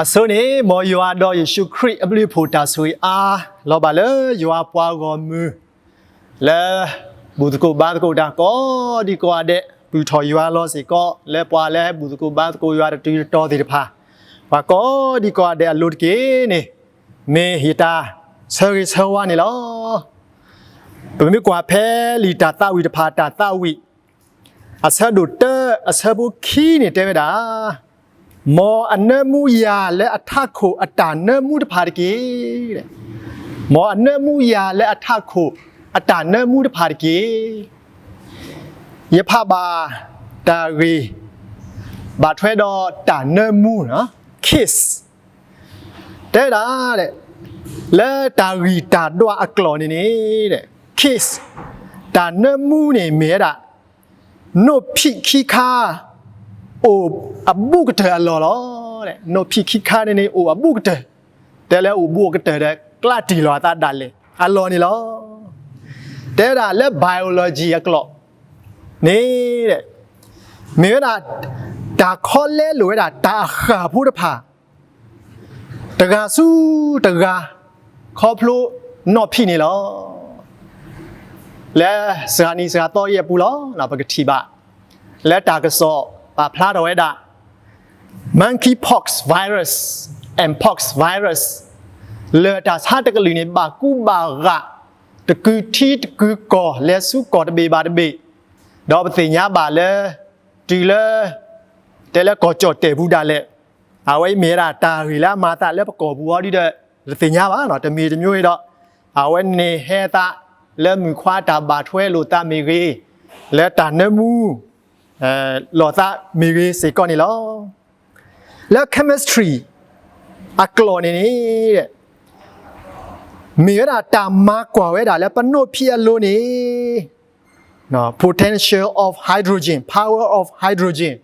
အဆိန့ၣ် မ်ယွၤဒီးယ့ၣ်ၡူးခရံာ်အဘျုးအဖှိၣ်တၢ်ဆိၣ်ဂ့ၤအါ လီၤဘၣ်လၢယွၤပှၤဂီၢ်မုၢ် လၢ ဘူၣ်သကိးဘါသကိးတၢ်ကိးဒံကိးဂၤဒဲး ပုၢ်ထီၣ်ယွၤလီၤစ့ၢ်ကီး လၢပှၤလၢဘူၣ်သကိးဘါသကိးယွၤတတုၤတတီၤသ့ၣ်တဖၣ် ပှၤကိးဒံကိးဂၤဒဲးအလိၤတက့ၢ်န့ၣ် မ့ၢ်ယတၢ်ဆၢဂ့ၤဆၢဝါန့ၣ်လီၤ. ပမ့ၢ်ကွၢ်ဖဲလံာ်တၢ်သးဝံၣ်တဖၣ် တၢ်သးဝံၣ် အဆၢဒိၣ်တၢ အဆၢဖိခံန့ၣ်တဲဝဲဒၣ်, မ်အနၢမူယၤလၢအထးခိၣ်အတၢ်နၢမူတဖၣ်တက့ၢ်. မ်အနၢမူယၤလၢအထးခိၣ်အတၢ်နၢမူတဖၣ်တက့ၢ်. ယဖးဘၣ်တၢ်ဂ့ၢ် ဘၣ်ထွဲဒီးတၢ်နၢမူ kiss တဲဝဲဒၣ် လၢတၢ်ဂံၢ်တၢ်ဒွးအကျိာ်န့ၣ်န့ၣ် kiss တၢ်နၢမူန့ၣ်မ့ၢ်ဝဲဒၣ် နိၣ်ဖံးခံခါ အိၣ်အဘူးကတၢၢ်အလီၢ်လီၤ. နိၣ်ဖံးခံခါန့ၣ်န့ၣ် အိၣ်အဘူးကတၢၢ်, တဲလၢအိၣ်ဘူးကတၢၢ်ဒီး ကျါတံၢ်လီၤအသးဒၣ်လဲာ်အလီၢ်န့ၣ်လီၤ. တဲဝဲဒၣ်လၢ biology အကျိာ်န့ၣ် မ့ၢ်ဝဲဒၣ် တၢ်ခီလဲလိာ်ဝဲဒၣ်တၢ်အဃၢ်ဖိတဖၣ် တဂၤဆူတဂၤ ခီဖျိနီၣ်ဖံးန့ၣ်လီၤ. လၢစှၤနံၤစှၤသီအံၤအပူၤလီၤ ပကထံၣ်ဘၣ် လၢတၢ်ကစီၣ်ပာ်ဖျါထီၣ်ဝဲဒၣ် monkeypox virus, mpox virus လၢတၢ်ဆါတကလုာ်န့ၣ် ဘၣ်ကူဘၣ်ဂာ် တကုာ်ထံတကုာ်ကီၢ် လဲၤဆူကီၢ်တဘ့ၣ်ဘၣ်တဘ့ၣ်, ဒီးပသ့ၣ်ညါဘၣ်လၢ တုၤလၢ တဲလၢကီၢ်ကၠီၣ်တဲၣ်ပူၤဒၣ်လဲာ်, အဝဲအံၤမ့ၢ်ဝဲဒၣ်တၢ်ဂ့ၢ်လၢအမၤအသးလၢပကီၢ်ပူၤအီၤဒ်ဒီး တသ့ၣ်ညါဘၣ်နီၤ တမံၤတမံၤဒီး အဝဲန့ၣ်ဟဲသးလၢမုၣ်ခွါတၢ်ဘၣ်ထွဲလိာ်သးမ့ၢ်ဂ့ၤ, လၢတၢ်နၢမူ လိာ်သးမ့ၢ်ဂ့ၤစ့ၢ်ကီးန့ၣ်လီၤ. လၢ chemistry အကျိာ်န့ၣ်န့ၣ် မ့ၢ်ဝဲဒၣ်တၢ်မၤကွၢ်ဝဲဒၣ်လၢပနိၣ်ဖံးအလိၤန့ၣ် potential of hydrogen, power of hydrogen,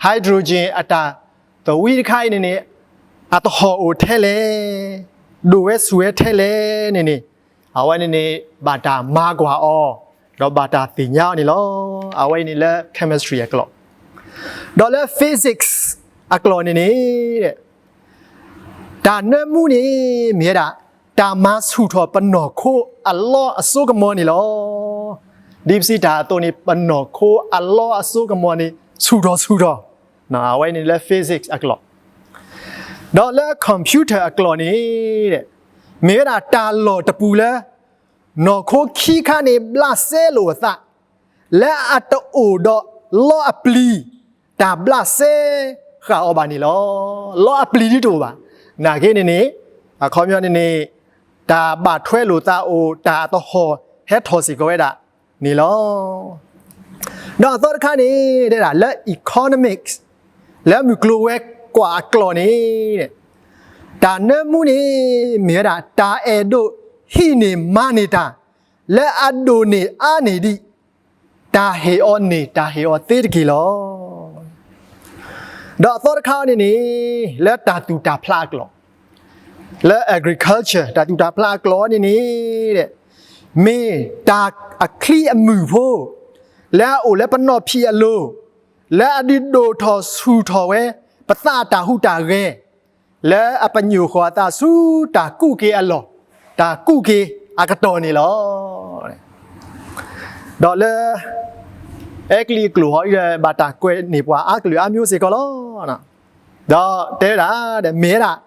hydrogen အတၢ်သဝံတခါအံၤန့ၣ်န့ၣ် အသဟီၣ်အိၣ်ထဲလဲၣ်, ဒိၣ်ဝဲဆူၣ်ဝဲထဲလဲၣ်န့ၣ်န့ၣ် အဝဲန့ၣ်န့ၣ် ဘၣ်တၢ်မၤကွၢ်အီၤ ဒီးဘၣ်တၢ်သ့ၣ်ညါအီၤန့ၣ်လီၤ. အဝဲအံၤန့ၣ်လၢ chemistry အကျိာ်, ဒီးလၢ physics အကျိာ်န့ၣ်န့ၣ် တၢ်နၢမူန့ၣ် မ့ၢ်ဝဲဒၣ် တၢ်မၤဆူၣ်ထီၣ်ပနီၢ်ခိအလီအစိကမီၤန့ၣ်လီၤ. ဒ်ပစံးတၢ်အသိးန့ၣ် ပနီၢ်ခိအလီအစိကမီၤန့ၣ် ဆူၣ်ထီၣ်ဆူၣ်ထီၣ်, အဝဲန့ၣ်လၢ physics အကျိာ်, ဒီးလၢ computer အကျိာ်န့ၣ် မ့ၢ်ဝဲဒၣ်တၢ်လီၢ်တပူၤလၢ နီၢ်ခိခံခါန့ၣ် ဘျးစဲလိာ်အသး လၢအတအိၣ်ဒီးလီအပျံၤ တၢ်ဘျးစဲဃာ်အီၤဘၣ်န့ၣ်လီၤ. လီအပျံၤဒ်တအိၣ်ဘၣ်. နာ်က့န့ၣ်န့ၣ် အခီပညီန့ၣ်န့ၣ် တၢ်ဘၣ်ထွဲလိာ်သးအိၣ် တၢ်အသဟီၣ်ဟဲထီၣ်စ့ၢ်ကီးဝဲဒၣ်န့ၣ်လီၤ. ဒီးအသီတခါန့ၣ် တဲဒၣ်လၢ economics လၢမုၢ်ကျိၤဝဲၤကွာ်အကျိာ်န့ၣ် တၢ်နၢမူန့ၣ် မ့ၢ်ဝဲဒၣ် တၢ်အဲၣ်ဒိးဟံးန့ၢ်မၤန့ၢ်တၢ် လၢအဒိၣ်န့ၢ်အါန့ၢ်ဒံး တၢ်ဟ့ၣ်အီၤန့ၢ် တၢ်ဟ့ၣ်အီၤသ့တက့ၢ်လီၤ. ဒီးအသီတခါန့ၣ်န့ၣ် လၢတၢ်သူၣ်တၢ်ဖျးအကျိာ်, လၢ agriculture တၢ်သူၣ်တၢ်ဖျးအကျိာ်န့ၣ်န့ၣ် မ့ၢ်တၢ်အချံအမုၢ်ဖိ လၢအအိၣ်လၢပနီၢ်ဖံးအလိၤ, လၢအဒုးဒိၣ်ထီၣ်ဆူၣ်ထီၣ်ဝဲ ပသးတၢ်ဟူးတၢ်ဂဲၤ လၢအပညိၣ်ဃီၤအသးဆူတၢ်ကူးက့ၤအလီၢ်, တၢ်ကူးက့ၤအကတီၢ်န့ၣ်လီၤ. ဒီးလၢ အဲကလံးအကျိာ်ဟီဒီး ဘၣ်တၢ်ကွဲးန့ၢ်ပှၤအါကလုာ်အါမျိုးစ့ၢ်ကီးလီၤ. ဒီးတဲဝဲဒၣ် မ့ၢ်ဝဲဒၣ်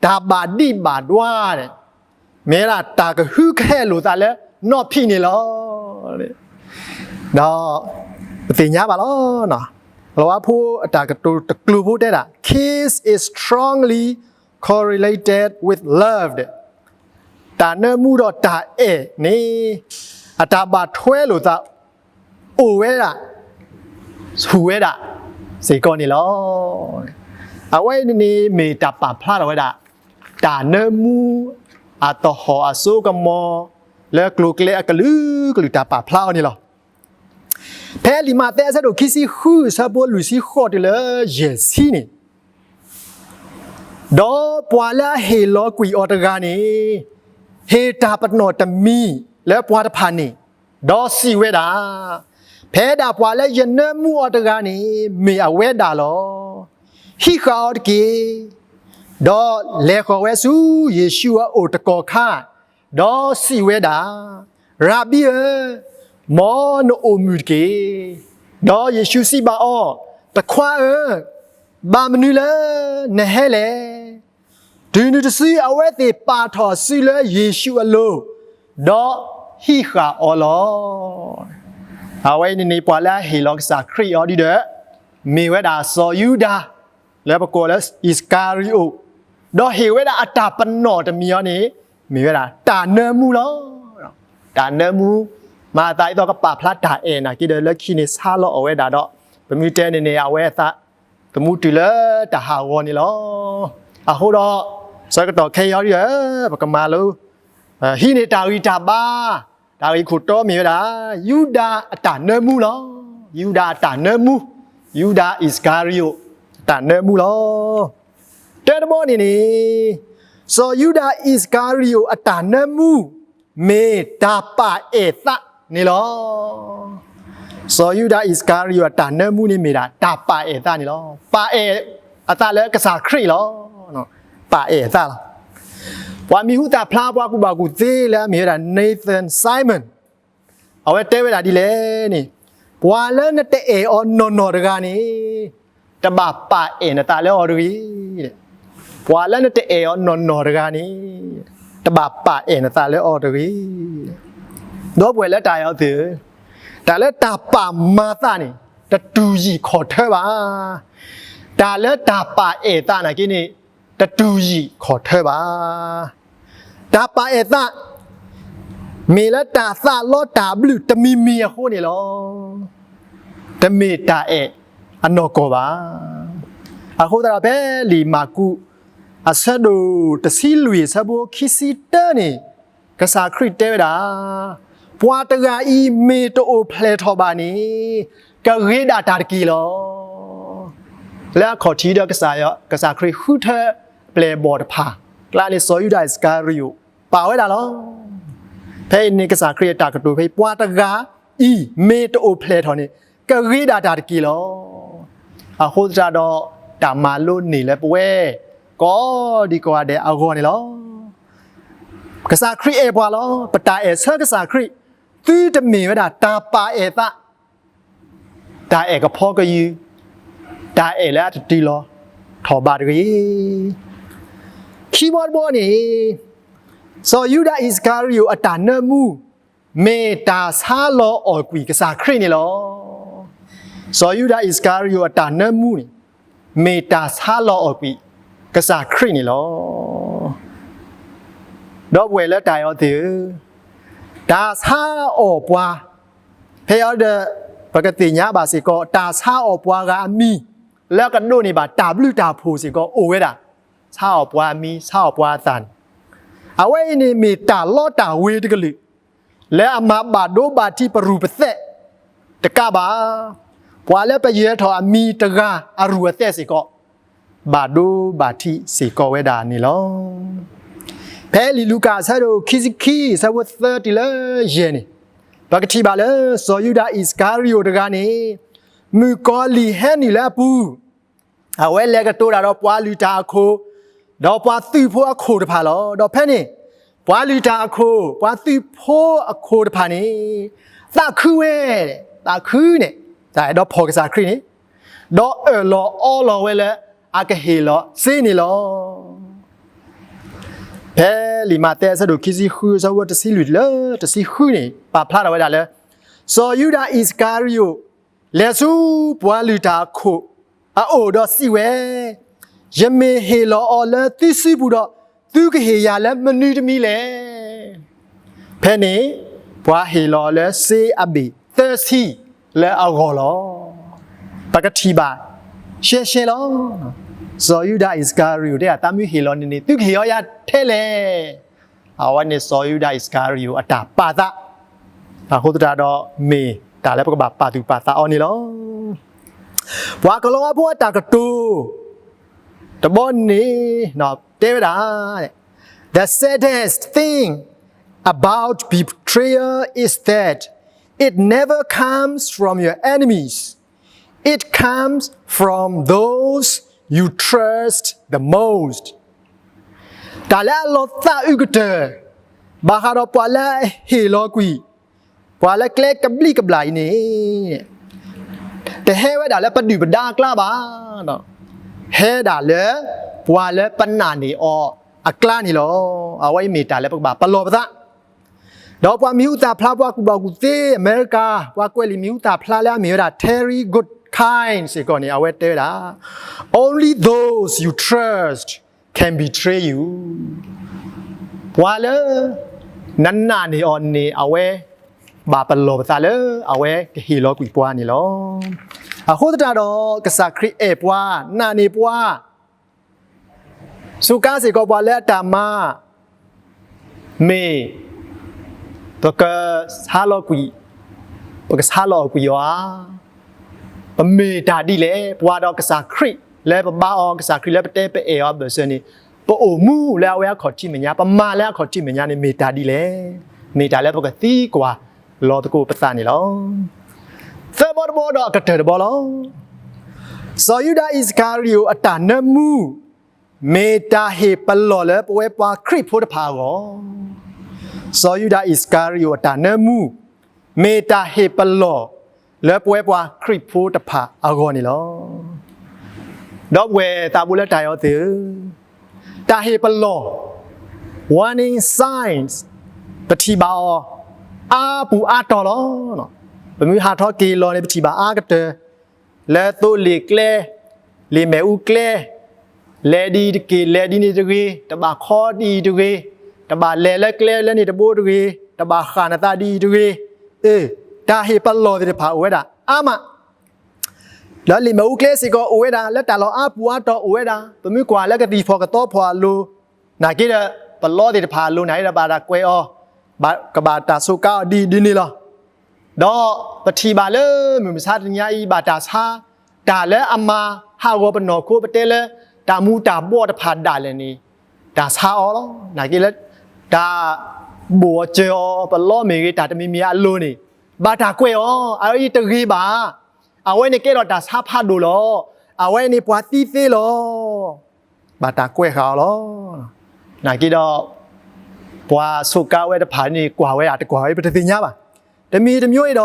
တၢ်ဘၣ်ဒံးဘၣ်ဒွါန့ၣ် မ့ၢ်ဝဲဒၣ်တၢ်ကဟုကဟဲလိာ်သးလၢနီၢ်ဖံးန့ၣ်လီၤ. ဒီး ပသ့ၣ်ညါဘၣ်လီၤ. လီၤဝါဖိအတၢ်ကတိၤတကျိၤဖိတဲဒၣ် kiss is strongly correlated with love တၢ်နၢမူဒီးတၢ်အဲၣ်န့ၣ် အတၢ်ဘၣ်ထွဲလိာ်သး အိၣ်ဝဲဒၣ် ဆူၣ်ဝဲဒၣ် စ့ၢ်ကီးန့ၣ်လီၤ. အဝဲန့ၣ်မ့ၢ်တၢ်ပာ်ဖျါထီၣ်ဝဲဒၣ် တၢ်နၢမူ အသဟီၣ်အစိကမီၤ လၢကျိၤကျဲအကလုာ်ကလုာ်တၢ်ပာ်ဖျါအီၤန့ၣ်လီၤ. ဖဲလံာ်မးသဲအဆၢဒိၣ်ခံဆံဃု အဆၢဖိလွံၢ်ဆံဃိးတုၤလၢယဲၢ်ဆံန့ၣ် ဒီးပှၤလၢအဟ့ၣ်လီၤကွံာ်အီၤတဂၤန့ၣ် ဟ့ၣ်တၢ်ပနီၣ်တမံၤလၢပှၤတဖၣ်န့ၣ်, ဒီးစံးဝဲဒၣ်, ဖဲဒၣ်ပှၤလၢယနၢမူအီၤတဂၤန့ၣ် မ့ၢ်အဝဲဒၣ်လီၤ. ဟံးဃာ်အီၤတက့ၢ်. ဒီးလဲၤဃီၤဝဲဆူယ့ၣ်ၡူးအအိၣ်တကီၢ်ခါ, ဒီးစံးဝဲဒၣ်, ရၤဘံဧၢ, မ်နအိၣ်မုာ်တက့ၢ်. ဒီးယ့ၣ်ၡူးစံးဘၣ်အီၤ, တခွါဧၢ, ဘၣ်မနုၤလၢနဟဲလဲၣ်. တုၤနုၤတစုအဝဲသ့ၣ်ပာ်ထီၣ်စုလၢယ့ၣ်ၡူးအလိၤ, ဒီးဟံးဃာ်အီၤလီၤ. အဝဲအံၤန့ၣ်န့ၣ် ပှၤလၢအဟ့ၣ်လီၤကစၢ်ခရံာ်အီၤဒ်ဒီး, မ့ၢ်ဝဲဒၣ်စီၤယူဒၤ, လၢပကိးလၢအံၣ်စကၤရံၤအိၣ်, ဒီးဟ့ၣ်ဝဲဒၣ်အတၢ်ပနီၣ်တမံၤအီၤန့ၣ်, မ့ၢ်ဝဲဒၣ်တၢ်နၢမူလီၤ. တၢ်နၢမူ, မၤသးဒ်သိးကပာ်ဖျါတၢ်အဲၣ်နာ်က့ဒီး လၢခံန့ၣ်ဆါလီၤအီၣ်ဝဲဒၣ်ဒီး, ပမ့ၢ်တဲန့ၣ်န့ၣ် အဝဲအသးသမူတုၤလၢတၢ်ဟးဂီၤန့ၣ်လီၤ. အဃိဒီး, ဆၢကတီၢ်ခဲအံၤအီၤဒ်ဒီး, ပကမၤလိ ဟံးန့ၢ်တၢ်ဂံၢ်တၢ်ဘါ, တၢ်ဂ့ၢ်ခိၣ်တီမ့ၢ်ဝဲဒၣ်, ယူဒၤအတၢ်နၢမူလီၤ. ယူဒၤအတၢ်နၢမူ, ယူဒၤအံၣ်စကၤရံၤအိၣ်အတၢ်နၢမူလီၤ. တၢတဘီန့ၣ်န့ၣ်, စီၤယူဒၤအံၣ်စကၤရံၤအိၣ်အတၢ်နၢမူ, မ့ၢ်တၢ်ပာ်အဲၣ်သးန့ၣ်လီၤ. စီၤယူဒၤအံၣ်စကၤရံၤအိၣ်အတၢ်နၢမူန့ၣ်မ့ၢ်ဒၣ် တၢ်ပာ်အဲၣ်သးန့ၣ်လီၤ. ပာ်အဲၣ်အသးလၢကစၢ်ခရံာ်လီၤ. ပာ်အဲၣ်အသးလီၤ. ပှၤမံၤဟူသၣ်ဖျါ ပှၤကူၣ်ဘၣ်ကူၣ်သ့လၢအမ့ၢ်ဝဲဒၣ် Nathan Simon, အဝဲတဲဝဲဒၣ်ဒ်လဲၣ်န့ၣ်, ပှၤလၢနတအဲၣ်အီၤနီၢ်နီၢ်တဂၤန့ၣ်, တဘၣ်ပာ်အဲၣ်နသးလၢအီၤတဂ့ၤ. ပှၤလၢနတအဲၣ်အီၤနီၢ်နီၢ်တဂၤန့ၣ်, တဘၣ်ပာ်အဲၣ်နသးလၢအီၤတဂ့ၤ. ဒီပုၢ်ဝဲၢ်လၢတၢ်အဲၣ်အီၤသ့ၣ်ဧၢ, တၢ်လၢတၢ်ပာ်မၤသးန့ၣ်, တတူၢ်ယံာ်ခီၣ်ထၢဘၣ်. တၢ်လၢတၢ်ပာ်အဲၣ်သးနာ်က့န့ၣ်, တတူၢ်ယံာ်ခီၣ်ထၢဘၣ်. တၢ်ပာ်အဲၣ်သး မ့ၢ်လၢတၢ်သးလီတၢ်ဘျုးတမံၤမံၤအဃိန့ၣ်လီၤ. တမ့ၢ်တၢ်အဲၣ်အနီၢ်ကီၢ်ဘၣ်. အဃိသတးဒီး ဖဲလံာ်မၢ်ကူး အဆၢဒိၣ်တဆံလွံၢ် အဆၢဖိခံဆံတၢန့ၣ်, ကစၢ်ခရံာ်တဲဝဲဒၣ်, ပှၤတဂၤအံၤမ့ၢ်တအိၣ်ဖျဲၣ်ထီၣ်ဘၣ်န့ၣ်, ကဂ့ၤဒၣ်တၢ်တက့ၢ်လီၤ. လၢအခီၣ်ထံးဒီးကစၢ်ယွၤ, ကစၢ်ခရံာ်ဃုထၢပျဲၢ်အဘီၣ်တဖၣ်, ကျါန့ၣ်စီၤယူဒၤအံၣ်စကၤရံၤအိၣ် ပာ်ဝဲဒၣ်လီၤ. ဖဲအံၤန့ၣ်ကစၢ်ခရံာ်အတၢ်ကတိၤဖဲအံၤ ပှၤတဂၤအံၤမ့ၢ်တအိၣ်ဖျဲၣ်ထီၣ်န့ၣ် ကဂ့ၤဒၣ်တၢ်တက့ၢ်လီၤ. အဃိသတးဒီး တၢ်မၤလိန့ၢ်လၢပဝဲ ကိးဒံကိးဂၤဒဲးအဂီၢ်န့ၣ်လီၤ. ကစၢ်ခရံာ်အဲၣ်ပှၤလီၤ. ပတၢ်အဲၣ်ဆၢကစၢ်ခရံာ် သုတမ့ၢ်ဝဲဒၣ်တၢ်ပာ်အဲၣ်သး တၢ်အဲၣ်ကဖီကယုၢ်, တၢ်အဲၣ်လၢအတတုၤလီၤထီၣ်ဘၣ်တဂ့ၤ. ခံဘီတဘီန့ၣ်, စီၤယူဒၤအံၣ်စကၤရံၤအိၣ်အတၢ်နၢမူ မ့ၢ်တၢ်ဆါလီၤအီၣ်ကွံာ်ကစၢ်ခရံာ်န့ၣ်လီၤ. စီၤယူဒၤအံၣ်စကၤရံၤအိၣ်အတၢ်နၢမူန့ၣ် မ့ၢ်တၢ်ဆါလီၤအီၣ်ကွံာ်ကစၢ်ခရံာ်န့ၣ်လီၤ. ဒီပုၢ်ဝဲၢ်လၢတၢ်အဲၣ်အီၤသ့ၣ်ဧၢ, တၢ်ဆါအီၣ်ပှၤ ဖဲအံၤဒီး ပကသ့ၣ်ညါဘၣ်စ့ၢ်ကီး တၢ်ဆါအီၣ်ပှၤဂၤအမံၤ လၢအကဒိးန့ၢ်ဘၣ်တၢ်ဘျုးတၢ်ဖှိၣ်စ့ၢ်ကီးအိၣ်ဝဲဒၣ်, ဆါအီၣ်ပှၤအမံၤ ဆါအီၣ်ပှၤအသးန့ၣ်, အဝဲအံၤန့ၣ်မ့ၢ်တၢ်လီတၢ်ဝ့ၤတကလုာ် လၢအမၤဘၣ်ဒိဘၣ်ထံးပရူၢ်ပသဲးတကးဘၣ်, ပှၤလၢပယၢၤထီၣ်အမံၤတဂၤအရူၢ်အသဲးစ့ၢ်ကီး ဘၣ်ဒိဘၣ်ထံးစ့ၢ်ကီးဝဲဒၣ်န့ၣ်လီၤ. ဖဲလံာ်လူၤကၣ်အဆၢဒိၣ်ခံဆံခံ အဆၢဖိသၢတုၤလၢယဲၢ်န့ၣ်, ပကထံၣ်ဘၣ်လၢ စီၤယူဒၤအံၣ်စကၤရံၤအိၣ်တဂၤန့ၣ် မုၣ်ကီၤလံၢ်ဟဲနုာ်လၢအပူၤ, အဝဲလဲၤကတိၤတၢ်ဒီးပှၤလုၢ်တၢ်အခိၣ်, ဒီးပှၤသုးဖိအခိၣ်တဖၣ်လီၤ. ဒီးဖဲန့ၣ် ပှၤလုၢ်တၢ်အခိၣ်, ပှၤသုးဖိအခိၣ်တဖၣ်န့ၣ် သးခုဝဲ, သးခုန့ၣ်, တၢ်အဲၣ်ဒိးဖီၣ်ကစၢ်ခရံာ်န့ၣ်, ဒီးအၢၣ်လီၤအီလီၤဝဲလၢအကဟ့ၣ်လီၤစ့န့ၣ်လီၤ. ဖဲလံာ်မးသဲအဆၢဒိၣ်ခံဆံဃု အဆၢဖိတဆံလွံၢ်တုၤလၢတဆံဃုန့ၣ် ပာ်ဖျါထီၣ်ဝဲဒၣ်လၢ စီၤယူဒၤအံၣ်စကၤရံၤအိၣ် လဲၤဆူပှၤလုၢ်တၢ်အခိၣ်အအိၣ်ဒီးစံးဝဲ, ယမ့ၢ်ဟ့ၣ်လီၤအီၤလၢသုစုပူၤဒီး သုကဟ့ၣ်ယၤလၢမနုၤတမံၤလဲၣ်. ဖဲန့ၣ် ပှၤဟ့ၣ်လီၤအီၤလၢစ့အဘ့ၣ်သၢဆံလၢအဂီၢ်လီၤ. ပကထံၣ်ဘၣ်ရှဲရှဲလီၤ. စီၤယူဒၤအံၣ်စကၤရံၤအိၣ်တဲဒၣ် သးမ့ၢ်ဟ့ၣ်လီၤန့ၣ်န့ၣ် သုကဟ့ၣ်အီၤယၤထဲလဲၣ်. အဝဲန့ၣ်စီၤယူဒၤအံၣ်စကၤရံၤအိၣ်အတၢ်ပာ်သး, အဃိသတးဒီးမ့ၢ်တၢ်လၢပကဘၣ်ပာ်သူၣ်ပာ်သးအီၤန့ၣ်လီၤ. ပှၤကလံးဝါဖိအတၢ်ကတိၤတဘီန့ၣ် တဲဝဲဒၣ်, The saddest thing about betrayal is that it never comes from your enemies. It comes from those you trust the most. တၢ်လၢအလီၤသးအုးကတၢၢ် ဘၣ်ဃးဒီးပှၤလၢအဟ့ၣ်လီၤကွံာ် ပှၤလၢကျဲကဘျံးကဘျၣ်အံၤန့ၣ် တဟဲဝဲဒၣ်လၢပဒုၣ်ပဒါအကျါဘၣ်, ဟဲဒၣ်လၢပှၤလၢပနာ်န့ၢ်အီၤအကျါန့ၣ်လီၤ. အဝဲအံၤမ့ၢ်တၢ်လၢပကဘၣ်ပလီၢ်ပသး ဒီးပှၤမံၤဟူသၣ်ဖျါ ပှၤကူၣ်ဘၣ်ကူၣ်သ့အမဲရကၤ ပှၤကွဲးလံာ်မံၤဟူသၣ်ဖျါလၢအမ့ၢ်ဝဲဒၣ် Terry Goodkind စ့ၢ်ကီးန့ၣ် အဝဲတဲဝဲဒၣ် Only those you trust can betray you. ပှၤလၢနနာ်န့ၢ်အီၤန့ၣ် အဝဲဘၣ်ပလီၢ်ပသးလၢအဝဲကဟ့ၣ်လီၤကွံာ်ပှၤန့ၣ်လီၤ. အဃိသတးဒီး ကစၢ်ခရံာ်အဲၣ်ပှၤ နာ်န့ၢ်ပှၤ စူးကါစ့ၢ်ကီးပှၤလၢအတၢ်မၤ မ့ၢ် ပကဆါလီၤကွံာ်, ပကဆါလီၤအီၤကွံာ်အီၤဧါ. ပမ့ၢ်တၢ်ဒ်လဲၣ်, ပှၤဒီးကစၢ်ခရံာ်လၢပဘါအီၤ, ကစၢ်ခရံာ်လၢပတဲပအဲၣ်အီၤအဘၢၣ်စၢၤန့ၣ်, ပအိၣ်မူလၢအဝဲအခီၣ်ထံးမဲာ်ညါ, ပမၤလၢအခီၣ်ထံးမဲာ်ညါန့ၣ် မ့ၢ်တၢ်ဒ်လဲၣ်. မ့ၢ်တၢ်လၢပကသံကွၢ်လီၤသကိးပသးန့ၣ်လီၤ. သၢဘီတဘီဒီးအကတၢၢ်တဘီလီၤ. စီၤယူဒၤအံၣ်စကၤရံၤအိၣ်အတၢ်နၢမူ မ့ၢ်တၢ်ဟ့ၣ်ပလီၢ်လၢပဝဲပှၤခရံာ်ဖိတဖၣ်အဂီၢ်, စီၤယူဒၤအံၣ်စကၤရံၤအိၣ်အတၢ်နၢမူ, မ့ၢ်တၢ်ဟ့ၣ်ပလီၢ်လၢပဝဲပှၤခရံာ်ဖိတဖၣ်အဂီၢ်န့ၣ်လီၤ. ဒီပုၢ်ဝဲၢ်သးဘိလၢတၢ်အဲၣ်အီၤသ့ၣ်ဧၢ, တၢ်ဟ့ၣ်ပလီၢ်, warning signs, ပထံၣ်ဘၣ်အီၤ အါပူၤအါတီၤလီၤ. ပမ့ၢ်ဟးထီၣ်က့ၤလီၤန့ၣ် ပထံၣ်ဘၣ်အါကတၢၢ် လၢသိလ့ၣ်ကျဲ, လ့ၣ်မဲာ်အူကျဲ, လဲၤဒ်အံၤတက့ၢ်, လဲၤဒ်န့ၣ်တဂ့ၤ, တဘၣ်ခီဒ်အံၤတဂ့ၤ, တဘၣ်လဲၤလၢကျဲလၢန့ၣ်တဘိတဂ့ၤ, တဘၣ်ဃၣ်နသးဒ်အံၤတဂ့ၤ. အ့, တၢ်ဟ့ၣ်ပလီၢ်သ့ၣ်တဖၣ်အိၣ်ဝဲဒၣ်အါမး, ဒီးလ့ၣ်မဲာ်အူကျဲစ့ၢ်ကီးအိၣ်ဝဲဒၣ် လၢတၢ်လီၢ်အါပူၤအါတီၤအိၣ်ဝဲဒၣ်, ပမ့ၢ်ကွၢ်လၢကသံၣ်ဖီၣ်ကသီဖီၣ်အလိၤ, နာ်က့ဒီး ပလီသ့ၣ်တဖၣ်အလိၤ နာ်က့ဒီးဘၣ်တၢ်ကွဲးအီၤ, ကဘၣ်တၢ်စူးကါအီၤဒ်အံၤဒ်န့ၣ်လီၤ. ဒီးပထံၣ်ဘၣ်လၢမုၢ်မဆါတနံၤညါအံၤ ဘၣ်တၢ်ဆါ, တၢ်လၢအမၤဟးဂီၤပနီၢ်ခိ ပတဲလၢ တၢ်မူၤတၢ်ဘှီၣ်တဖၣ်ဒၣ်လဲာ်န့ၣ် တၢ်ဆါအီၤလီၤ. နာ်က့လၢ တၢ်ဘိၣ်အီၤစၢၤအီၤ ပလီမ့ၢ်ဂ့ၤ တၢ်တမံၤမံၤအလိၤန့ၣ် ဘၣ်တၢ်ကွဲးအီၤ, အအံၤတဂ့ၤဘၣ်. အဝဲန့ၣ်ကဲထီၣ်တၢ်ဆါဖးဒိၣ်လီၤ. အဝဲန့ၣ်ပှၤသံသ့လီၤ. ဘၣ်တၢ်ကွဲးဃာ်အီၤလီၤ. နာ်က့ဒီး ပှၤစူးကါဝဲတဖၣ်န့ၣ် ကွၢ်ဝဲဒၣ်တကွၢ်ဝဲ ပတသ့ၣ်ညါဘၣ်. တမံၤတမံၤအံၤဒီး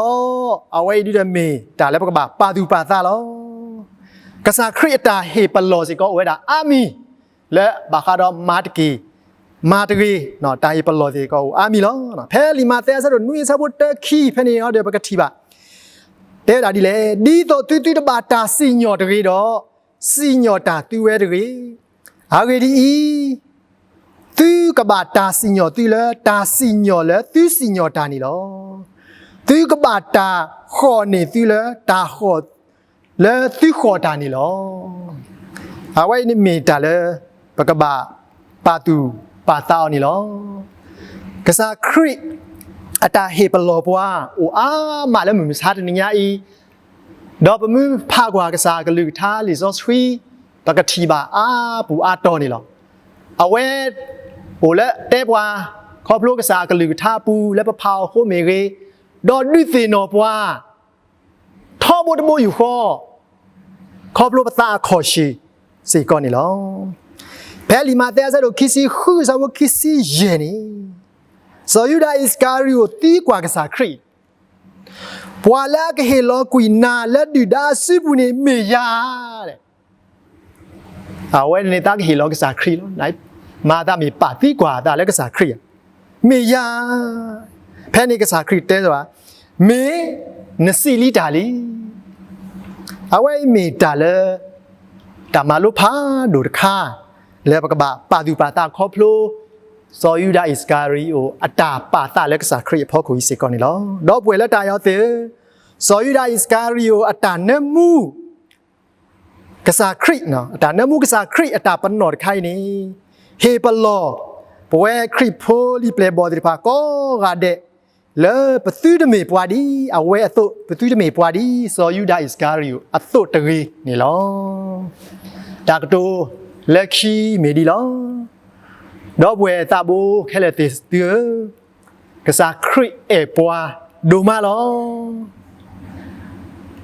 အဝဲအံၤဒ်ဒီးမ့ၢ်တၢ်လၢပကဘၣ်ပာ်သူၣ်ပာ်သးလီၤ. ကစၢ်ခရံာ်အတၢ်ဟ့ၣ်ပလီၢ်စ့ၢ်ကီးအိၣ်ဝဲဒၣ်အါမံၤ လၢဘၣ်ဃးဒီးမၤတက့ၢ် မၤတဂ့ၤ, တၢ်ဟ့ၣ်ပလီၢ်စ့ၢ်ကီးအိၣ်အါမံၤလီၤ. ဖဲလံာ်မးသဲအဆၢဒိၣ်နွံ အဆၢဖိတၢခံဖဲန့ၣ်အံၤဒီး ပကထံၣ်ဘၣ် တဲဝဲဒၣ်ဒ်လဲၣ်, ဒ်သိးသုသုတဘၣ်တၢ်စံၣ်ညီၣ်တဂ့ၤဒီး စံၣ်ညီၣ်တၢ်သုဝဲတဂ့ၤ. အဂ့ၢ်ဒ်အံၤ, သုကဘၣ်တၢ်စံၣ်ညီၣ်သုလၢတၢ်စံၣ်ညီၣ်လၢသုစံၣ်ညီၣ်တၢ်န့ၣ်လီၤ. သုကဘၣ်တၢ်ဃီၣ်န့ၢ်သုလၢတၢ်ဃီၣ် လၢသုဃီၣ်တၢ်န့ၣ်လီၤ. အဝဲအံၤန့ၣ်မ့ၢ်တၢ်လၢ ပကဘၣ်ပာ်သူၣ်ပာ်သးအီၤန့ၣ်လီၤ. ကစၢ်ခရံာ်အတၢ်ဟ့ၣ်ပလီၢ်ပှၤ အိၣ်အါမးလၢမုၢ်မဆါတနံၤညါအံၤ, ဒီးပမ့ၢ်ဖးကွၢ်ကစၢ်အကလုၢ်ကထါလံာ်စီဆှံ ပကထံၣ်ဘၣ်အါပူၤအါတီၤန့ၣ်လီၤ. အဝဲအိၣ်လၢတဲပှၤ ခီဖျိကစၢ်အကလုၢ်ကထါအပူၤ လၢပဖးအီၤအဃိမ့ၢ်ဂ့ၤ, ဒီးဒုးသ့ၣ်နီၣ်ပှၤ ထီဘိတဘိယူၢ်ဃီ ခီဖျိပသးအခီၣ်ဆံးစ့ၢ်ကီးန့ၣ်လီၤ. ဖဲလံာ်မးသဲအဆၢဒိၣ်ခံဆံဃု အဆၢဖိခံဆံယဲၢ်န့ၣ်, စီၤယူဒၤအံၣ်စကၤရံၤအိၣ်သံကွၢ်ကစၢ်ခရံာ်, ပှၤလၢအကဟ့ၣ်လီၤကွံာ်နၤလၢဒုၣ်ဒါအစုပူၤန့ၣ်မ့ၢ်ယၤ အဝဲန့ၣ်သးကဟ့ၣ်လီၤကစၢ်ခရံာ်လီၤ. မၤသးမ့ၢ်ပာ်သံကွၢ်အသးလၢကစၢ်ခရံာ်ဧါ, မ့ၢ်ယၤ, ဖဲန့ၣ်ကစၢ်ခရံာ်တဲဘၣ်, မ့ၢ်နစံးလံတၢ်လံ. အဝဲအံၤမ့ၢ်တၢ်လၢ တၢ်မၤလိဖးဒိၣ်တခါ လၢပကဘၣ်ပာ်သူၣ်ပာ်သးခီဖျိ စီၤယူဒၤအံၣ်စကၤရံၤအိၣ်အတၢ်ပာ်သးလၢကစၢ်ခရံာ်အဖီခိၣ်အံၤစ့ၢ်ကီးန့ၣ်လီၤ. ဒီပုၢ်ဝဲၢ်လၢတၢ်အဲၣ်အီၤသ့ၣ်ဧၢ, စီၤယူဒၤအံၣ်စကၤရံၤအိၣ်အတၢ်နၢမူ ကစၢ်ခရံာ်, အတၢ်နၢမူကစၢ်ခရံာ်အတၢ်ပနီၣ်တခါအံၤန့ၣ်, ဟ့ၣ်ပလီၢ် ပဝဲခရံာ်ဖိလံာ်ပျဲၢ်ဘီၣ်သ့ၣ်တဖၣ်ကိးဂၤဒဲး လၢပသုတမ့ၢ်ပှၤဒ်အဝဲအသိး, ပသုတမ့ၢ်ပှၤဒ် စီၤယူဒၤအံၣ်စကၤရံၤအိၣ်အသိးတဂ့ၤန့ၣ်လီၤ. တၢ်ကတိၤလၢခံမ့ၢ်ဒ်လီၤ. ဒီပုၢ်ဝဲၢ်သးဘိခဲလၢာ်သ့ၣ်သုဧၢ, ကစၢ်ခရံာ်အဲၣ်ပှၤဒိၣ်မးလီၤ.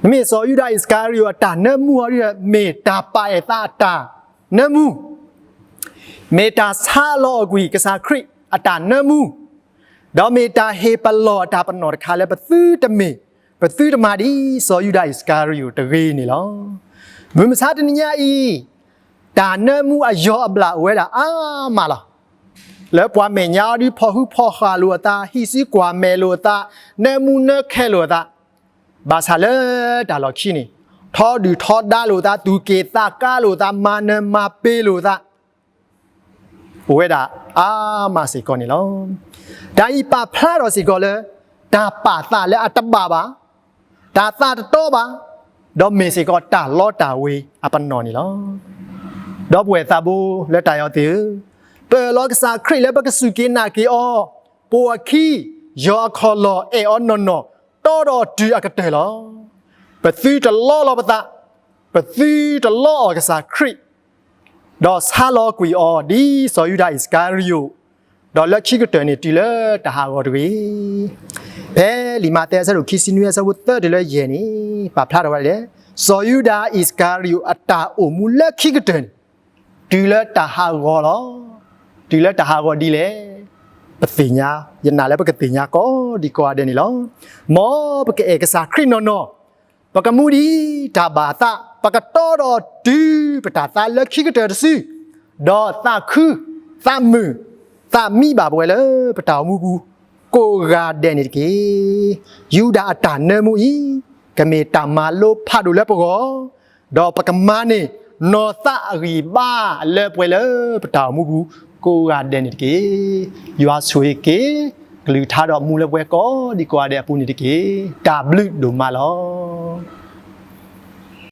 မ့မ့ၢ်စီၤယူဒၤအံၣ်စကၤရံၤအိၣ်အတၢ်နၢမူအီၤဒ် မ့ၢ်တၢ်ပာ်အဲၣ်သးအတၢ်နၢမူ, မ့ၢ်တၢ်ဆါလီၤအီၤကွံာ်ကစၢ်ခရံာ်အတၢ်နၢမူ, ဒီးမ့ၢ်တၢ်ဟ့ၣ်ပလီၢ်အတၢ်ပနီၣ်တခါလၢပသုတမ့ၢ်, ပသုတမၤဒ်စီၤယူဒၤအံၣ်စကၤရံၤယိာ်တဂ့ၤန့ၣ်လီၤ. မုၢ်မဆါတနံၤညါအံၤ, တၢ်နၢမူအယီၤအဘျၣ်အိၣ်ဝဲဒၣ်အါမးလီၤ. လၢပှၤမဲာ်ညါအီၤဒုးဖီၣ်ဟုဖီၣ်ဃာ်လိာ်အသး, ဟံးစုကွၢ်မဲာ်လိာ်အသး, နၢမူနၢခဲလိာ်အသး, ဘၣ်ဆၣ်လၢတၢ်လီၢ်ခံန့ၣ်, ထီဒုၣ်ထီဒါလိာ်အသး, သူၣ်က့ၣ်သးကါလိာ်အသး, မၤနၢၤမၤပ့ၤလိာ်အသး အိၣ်ဝဲဒၣ်အါမးစ့ၢ်ကီးန့ၣ်လီၤ. တၢ်အံၤပာ်ဖျါထီၣ်စ့ၢ်ကီးလၢ တၢ်ပာ်သးလၢအတဘၣ်ဘၣ်, တၢ်သးတတီဘၣ်, ဒီးမ့ၢ်စ့ၢ်ကီးတၢ်လီတၢ်ဝ့ၤအပနီၣ်န့ၣ်လီၤ. ဒီပုၢ်ဝဲၢ်သးဘိလၢတၢ်အဲၣ်သ့ၣ်ဧၢ, ပၢၢ်လီၤကစၢ်ခရံာ်လၢပကစူၢ်က့ၤနာ်က့ၤအီၤ, ပိာ်အခံ, ယီၤအခီၣ်လီၢ်, အဲၣ်အီၤနီၢ်နီၢ်, တီဒီးတုၤအကတၢၢ်လီၤ. ပသုတလီလီၤပသး, ပသုတလီအီၤကစၢ်ခရံာ် ဒီးဆါလီၤကွံာ်အီၤဒ်စီၤယူဒၤအံၣ်စကၤရံၤယိာ်, ဒီးလၢခံကတၢၢ်န့ၣ်တုၤလၢတၢ်ဟးဂီၤတဂ့ၤ. ဖဲလံာ်မးသဲအဆၢဒိၣ်ခံဆံနွံအဆၢဖိသၢတုၤလၢယဲၢ်န့ၣ်, ပာ်ဖျါထီၣ်ဝဲဒ်လဲၣ်, စီၤယူဒၤအံၣ်စကၤရံၤယိာ်အတၢ်အိၣ်မူလၢခံကတၢၢ်န့ၣ်, တုၤလၢတၢ်ဟးဂီၤလီၤ. တုၤလၢတၢ်ဟးဂီၤဒ်လဲၣ်, ပသ့ၣ်ညါ, ယနာ်လၢပကသ့ၣ်ညါကိးဒံကိးဂၤဒဲးန့ၣ်လီၤ. မ်ပကအဲၣ်ကစၢ်ခရံာ်နီၢ်နီၢ်, ပကမူဒံးတၢ်ဘၣ်သး, ပကတီဒီးတုၤပတၢ်သါလၢခံကတၢၢ်တစု, ဒီးသးခု, သးမုာ်, သးမံဘၣ်ပဝဲလၢပတၢ်အိၣ်မူပူၤကိးဂၤဒဲးန့ၣ်တက့ၢ်. ယူဒၤအတၢ်နၢမူအံၤ, ကမ့ၢ်တၢ်မၤလိဖးဒိၣ်လၢပဂီၢ်, ဒီးပကမၤန့ၢ်နီၢ်သးအဂံၢ်ဘါလၢပှဲၤလၢပတၢ်အိၣ်မူပူၤကိးဂၤဒဲးန့ၣ်တက့ၢ်. ယွၤဆိၣ်ဂ့ၤက့ၤ ကလုၢ်ကထါဒီးမူလၢပှဲၤကိးဒံကိးဂၤဒဲးအပူၤန့ၣ်တက့ၢ်. တၢ်ဘျုးဒိၣ်မးလီၤ.